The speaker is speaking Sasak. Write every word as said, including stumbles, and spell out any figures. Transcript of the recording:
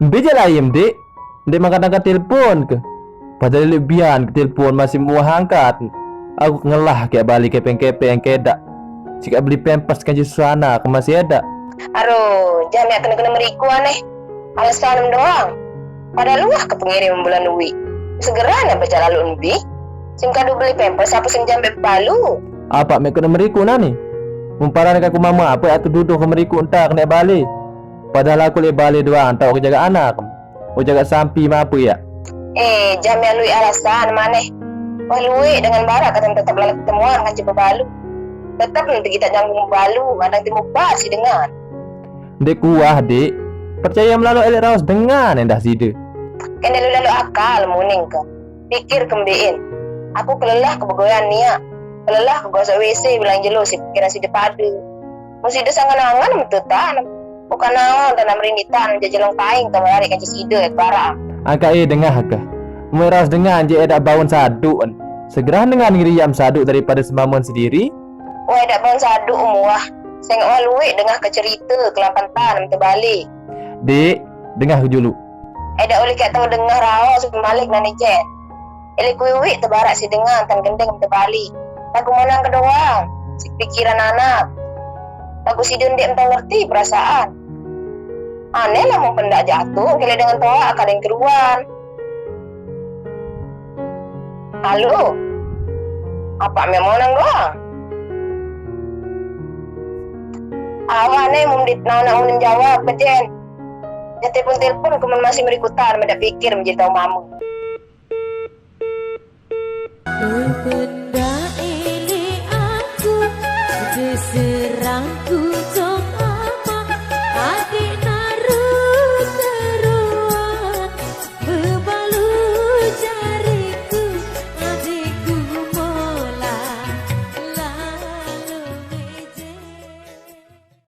Mbe jaq lain, Dek? Ndeqman angkat-angkat telpon ke? Padahal leq bian ke telpon masih muah angkat. Aku ngelah ke bale kepeng-kepeng kedak. Sikaq beli pampers kance Susana ke masih edaq. Aduh, jam yaq kene-kene meriku aneh. Alesan doang. Padahal luah ke pengirim bulan uiq. Segera ne baca lalu nebi. Sim kadu beli pampers apa sim jam bebalu. Apaq meq kene meriku nani? Mumparan ke aku mama apa atu duduh ke meriku entar ke neq bale. Padahal aku leq bale doang, taq uke jagaq anak. Uke jagaq sampi mape yaq. Eh, jam yaq lueq alasan maneh. Wah lueq dengan baraq kate tetep lalo ketemuan kance bebalu. Tetep ne tegitaq nyambung bebalu, mandang timuq bar siq dengan. Ndeq kuah, Dek. Percaye melalo eleq raos dengan endah side. Kene lu lalo akal muning ke. Pikir kembein. Aku kelelah kebegoyan niaq. Kelelah kegosok W C bilang jelo siq pikiran side pade. Mun side sangan-angan metutan. Bukan naon tanam rinditan jajelong paing ke melarik kance side et baraq. Angkaq e dengah ke. Muq raos dengan jeq edaq baun saduq en. Segerah dengan ngeriam saduq daripada semamun sediri. Wah, edaq baun saduq muah. Sengaq wah lueq dengah ke cerite kelampan tan mete bale. Dek, dengah ke juluq. Edaq ulih kaq tau dengah raos malik nane jen. Eleq kuiwiq tebaraq siq dengan tan gendeng tebali. Laguq monang ke doang siq pikiran anak. Laguq side ndeq mtau ngerti perasaan. Aneh lamun pendaq jatuq keleq dengan toaq kaling keruan. Halo. Apaq meq monang doang? Awak ne mun dit naonak unin jawab ke jen. Jaq telpon-telpon ke mun masih merikutan, medak pikir menjadi tau mame.